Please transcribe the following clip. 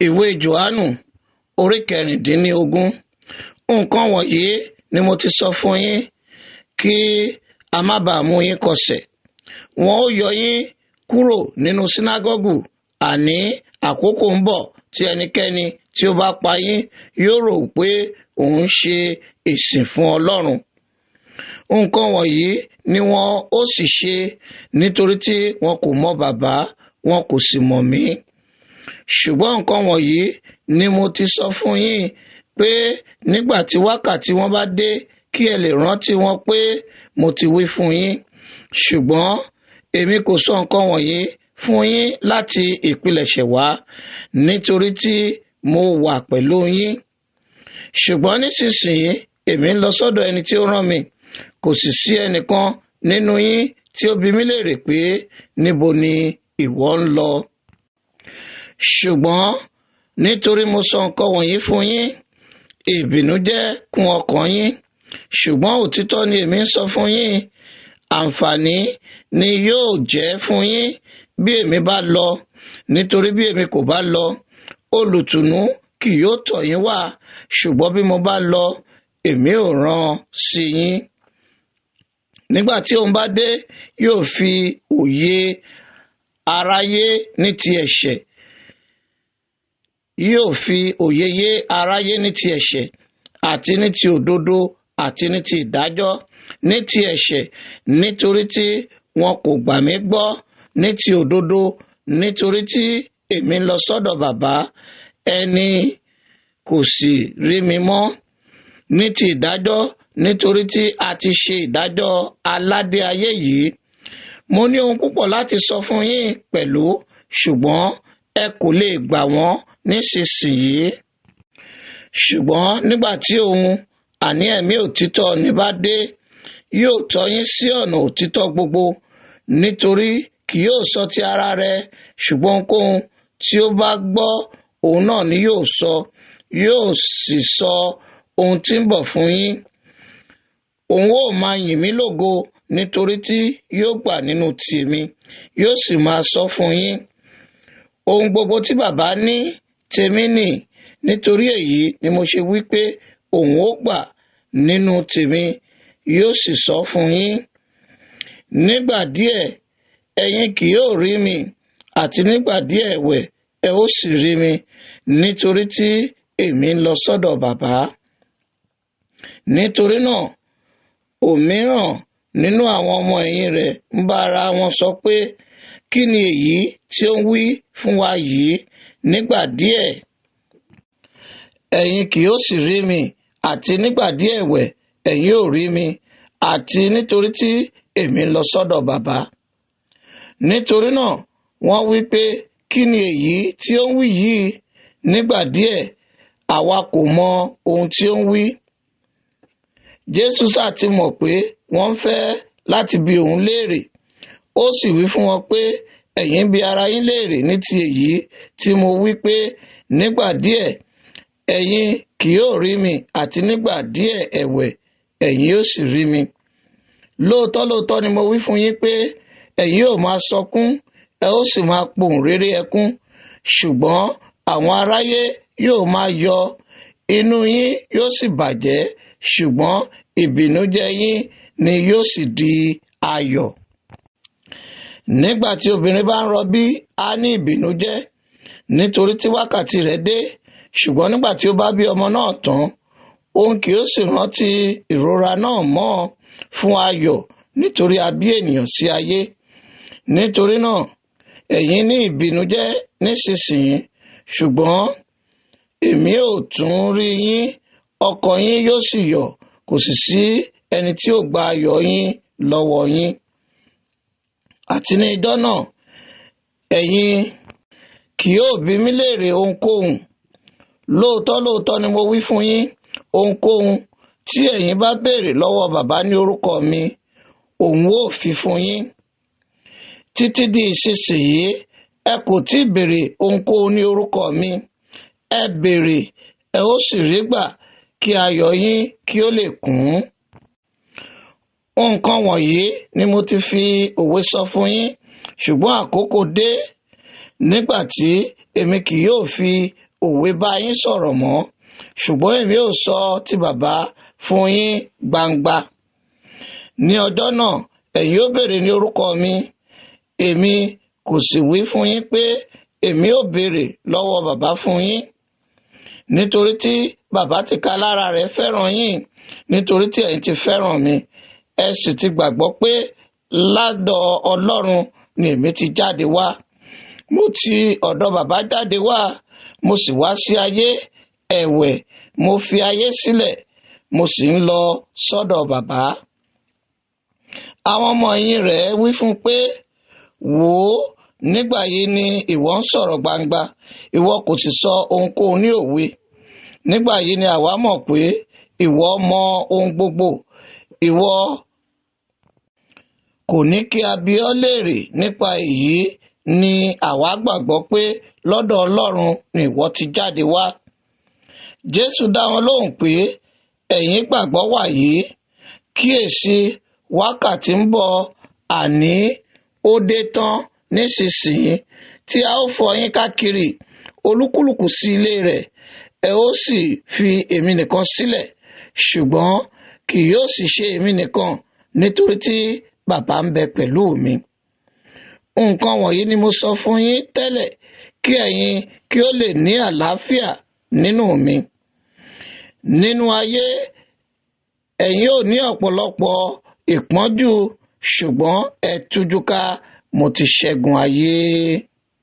Ìwé Jòhánù orí 16. Nǹkan wọ̀nyí ni mo ti sọ fún yín kí a má bàa mú yín kọsẹ̀. Wọn ó yọ yín kúrò nínú sínágọ́gù, àní àkókò ń bọ̀ tí ẹnikẹ́ni tí ó bá pa yín yóò rò pé òun ṣe ìsìn fún Ọlọ́run. Nǹkan wọ̀nyí ni wọn ó sì ṣe nítorí tí wọn kò mọ Bàbá, wọn kò sì mọ̀ mí. Ṣùgbọ́n nǹkan wọ̀nyí ni mo ti sọ fún yín pé nígbà tí wákàtí wọn bá dé, kí ẹ lè rántí wọn pé mo ti wí fún yín. Ṣùgbọ́n èmi kò sọ nǹkan wọ̀nyí fún yín láti ìpilẹ̀ṣẹ̀ wá, nítorí tí mo wà pẹ̀lú yín. Ṣùgbọ́n nísinsìnyí èmi ń lọ sọ́dọ̀ ẹni tí ó rán mi, kò sì sí ẹnìkan nínú yín tí ó bi mí léèrè pé, níbo ni ìwọ ń lọ? Ṣùgbọ́n nítorí mo sọ nǹkan wọ̀nyí fún yín, ìbìnújẹ́ kún ọkàn yín. Ṣùgbọ́n òtítọ́ ni èmi ń sọ fún yín, àǹfààní ni yóò jẹ́ fún yín bí èmi bá lọ, nítorí bí èmi kò bá lọ, olùtùnú kì yóò tọ̀ yín wá, ṣùgbọ́n bí mo bá lọ, èmi ò rán sí yín. Nígbà tí òun bá dé, yóò fi òye aráyé ní ti ẹ̀ṣẹ̀, yóò fi òye yé aráyé ní ti ẹ̀ṣẹ̀, àti ní ti òdodo, àti ní ti ìdájọ́. Ní ti ẹ̀ṣẹ̀, nítorí tí wọn kò gbà mí gbọ́; ní ti òdodo, nítorí tí èmi ń lọ sọ́dọ̀ Bàbá, ẹni kò sì rí mi mọ́; ní ti ìdájọ́, nítorí tí a ti ṣe ìdájọ́ aládé ayé yìí. Mo ní ohun púpọ̀ láti sọ fún yín pẹ̀lú, ṣùgbọ́n ẹ kò lè gbà wọ́n nísinsìnyí. Ṣùgbọ́n nígbà tí òun, àní ẹ̀mí òtítọ́ ní bá dé, yóò tọ́ yín sí ọ̀nà òtítọ́ gbogbo, nítorí kì yóò sọ ti ara rẹ̀, ṣùgbọ́n ohunkóhun tí ó bá gbọ́, òun náà ni yóò sọ, yóò sì sọ ohun tí ń bọ̀ fún yín. Òun ó máa yìn mí lógo, nítorí tí yóò gbà nínú tèmi, yóò sì máa sọ fún yín. Ohun gbogbo tí Bàbá ní tèmi nì, nítorí èyí ni mo ṣe wí pé òun ó gbà nínú tèmi, yóò sì sọ fún yín. Nígbà díẹ̀ ẹ̀yin kì yóò rí mi, àti nígbà díẹ̀ ẹ̀wẹ̀ ẹ ó sì rí mi, nítorí tí èmi ń lọ sọ́dọ̀ Bàbá. Nítorí náà òmíràn nínú àwọn ọmọ ẹ̀yìn rẹ̀ ń bá ara wọn sọ pé, kí ni èyí tí ó ń wí fún wa yìí, nígbà díẹ̀ ẹ̀yin kì yóò sì rí mi, àti nígbà díẹ̀ ẹ̀wẹ̀ ẹ̀yin ó rí mi, àti nítorí tí èmi ń lọ sọ́dọ̀ Bàbá? Nítorí náà wọ́n wí pé, kí ni èyí tí ó ń wí yìí, nígbà díẹ̀? Àwa kò mọ ohun tí ó ń wí. Jésù sá ti mọ̀ pé wọ́n ń fẹ́ láti bi òun léèrè. Ó sì wí fún wọn pé, ẹ̀yin bi ara yín léèrè ní ti èyí tí mo wí pé, nígbà díẹ̀ ẹ̀yin kì yóò rí mi, àti nígbà díẹ̀ ẹ̀wẹ̀ ẹ̀yin yóò sì rí mi. Lóòótọ́ lóòótọ́ ni mo wí fún yín pé ẹ̀yin yóò máa sọkún, ẹ ó sì máa pohùn réré ẹkún, ṣùgbọ́n àwọn aráyé yóò máa yọ̀, inú yín yóò sì bàjẹ́, ṣùgbọ́n ìbìnújẹ́ yín ni yóò sì di ayọ̀. Nígbà tí obìnrin bá ń rọbí, á ní ìbìnújẹ́, nítorí tí wákàtí rẹ̀ dé, ṣùgbọ́n nígbà tí ó bá bí ọmọ náà tán, òun kì yóò sì rántí ìrora náà mọ́ fún ayọ̀, nítorí a bí ènìyàn sí ayé. Nítorí náà ẹ̀yin ní ìbìnújẹ́ nísinsìnyí, ṣùgbọ́n èmi ò tún rí yín, ọkàn yín yóò sì yọ̀, kò sì sí ẹni tí ó gba ayọ̀ yín lọ́wọ́ yín. Àti ní idán náà ẹ̀yin kì yóò bi mí léèrè ohunkóhun. Lóòótọ́ lóòótọ́ ni mo wí fún yín, ohunkóhun tí ẹ̀yin bá béèrè lọ́wọ́ Bàbá ní orúkọ mi, òun ó fi fún yín. Títí di ìsinsìnyí ẹ kò tí ì béèrè ohunkóhun ní orúkọ mi. Ẹ béèrè, ẹ ó sì rí gbà, kí ayọ̀ yín kí ó lè kún. Nǹkan wọ̀nyí ni mo ti fi òwe sọ fún yín, ṣùgbọ́n àkókò dé nígbà tí èmi kì yóò fi òwe bá yín sọ̀rọ̀ mọ́, ṣùgbọ́n èmi ó sọ ti Bàbá fún yín gbangba. Ní ọjọ́ náà ẹ̀yin ó béèrè ní orúkọ mi. Èmi kò sì wí fún yín pé èmi ó béèrè lọ́wọ́ Bàbá fún yín, nítorí tí Bàbá tìkálára rẹ̀ fẹ́ràn yín, nítorí tí ẹ̀yin ti fẹ́ràn mi, ẹ sì ti gbàgbọ́ pé ládọ̀ Ọlọ́run ni èmi ti jáde wá. Mo ti ọ̀dọ̀ Bàbá jáde wá, mo sì wá sí ayé. Ẹ̀wẹ̀, mo fi ayé sílẹ̀, mo sì ń lọ sọ́dọ̀ Bàbá. Àwọn ọmọ ẹ̀yìn rẹ̀ wí fún un pé, "Wò ó, nígbà yìí ni ìwọ ń sọ̀rọ̀ gbangba, ìwọ kò sì sọ ohunkóhun ní òwe. Nígbà yìí ni àwa mọ̀ pé ìwọ mọ ohun gbogbo, ìwọ kò ní kí a bi ọ́ léèrè. Nípa èyí ni àwa gbàgbọ́ pé lọ́dọ̀ Ọlọ́run ni ìwọ ti jáde wá." Jésù dá wọn lóhùn pé, "Ẹ̀yin gbàgbọ́ wàyí. Kíyèsí, wákàtí ń bọ̀, àní ó dé tán nísinsìnyí, tí a ó fọ́ yín káàkiri, olúkúlùkù sí ilé rẹ̀, ẹ ó sì fi èmi nìkan sílẹ̀. Ṣùgbọ́n kì yóò sì ṣe èmi nìkan, nítorí tí Bàbá ń bẹ pẹ̀lú mi. Nǹkan wọ̀nyí ni mo sọ fún yín tẹ́lẹ̀, kí ẹ̀yin kí ó lè ní àlàáfíà nínú mi. Nínú ayé ẹ̀yin ò ní ọ̀pọ̀lọpọ̀ ìpọ́njú, ṣùgbọ́n ẹ tújú ká, mo ti ṣẹ́gun ayé."